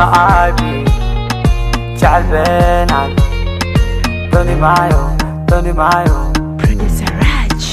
M.I.B. Jecel beenaad dooni maayo, dooni maayo. Producer Raj.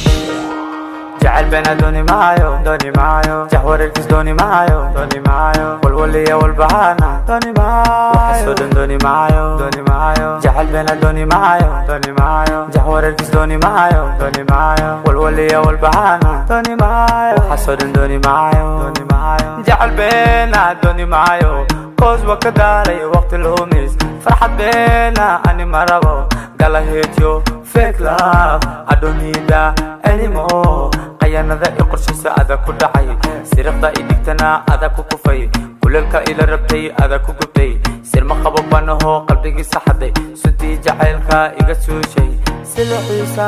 Jecel beena dooni maayo, dooni maayo. Jahwareerkiis dooni maayo, dooni maayo. Walwaliya walbahaana dooni maayo. Waxaasoo dhan dooni maayo, dooni maayo. Jecel beena dooni maayo, dooni maayo. Jahwareerkiis dooni maayo, dooni maayo. Walwaliya walbahaana dooni maayo. Waxaasoo dhan dooni maayo, dooni maayo. Jecel beena dooni maayo, 'cause waa ka daalay waqti lumis. Farxad beena ani ma rabo. Gala hate yo fake love, I don't need that anymore. Qayanada i qorshaysa ada ku dhacay, siriqda i dhigtana ada ku kufay, kuleelka ila rabtay ada ku gubtay. Sirma qabo banaho qalbigiisa xaday, suntii jacaylka iga suushay, silixiisa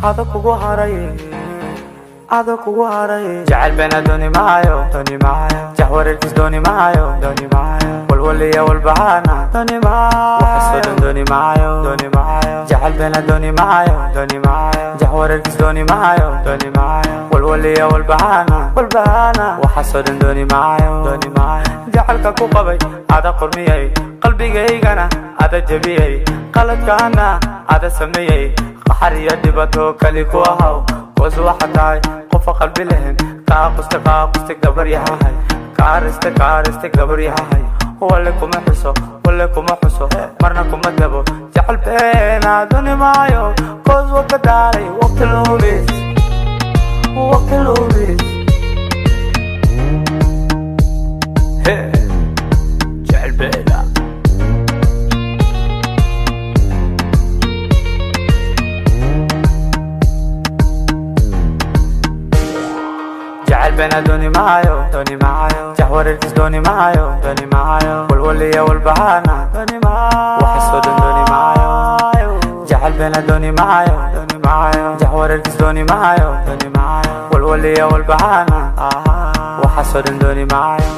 ada kugu haray, ada kugu haray. Jecel beena dooni maayo, dooni maayo. Jahwareerkiis dooni maayo, dooni maayo. Walwaliya walbahaana dooni maayo. Waxaasoo dhan dooni maayo, dooni maayo. Jecel beena dooni maayo, dooni maayo. Jahwareerkiis dooni maayo, dooni maayo. Walwaliya walbahaana, walbahaana. Waxaasoo dhan dooni maayo, dooni maayo. Jecelka ku qabay ada qurmiyey, qalbigaygana ada jebiyey, qaladkaana ada sameeyey. Qaxar iyo dhibato kali ku ahaw, 'cause waxa tahay qofa qalbi lehen. Kaa quste, kaa quste gabar yahay, kaariste, kaariste gabar yahay. Walle kuma xuso, walle kuma xuso, marna kuma dabo. Jecel beena dooni maayo, 'cause waa ka daalay waqti lumis, waqti lumis. Hey, jecel beena. Jecel beena dooni maayo, dooni maayo. Jahwareerkiis dooni maayo, dooni maayo. Walwaliya walbahaana dooni maayo. Waxaasoo dhan dooni maayo. Jecel beena dooni maayo, dooni maayo. Jahwareerkiis dooni maayo, dooni maayo. Walwaliya walbahaana, waxaasoo dhan dooni maayo.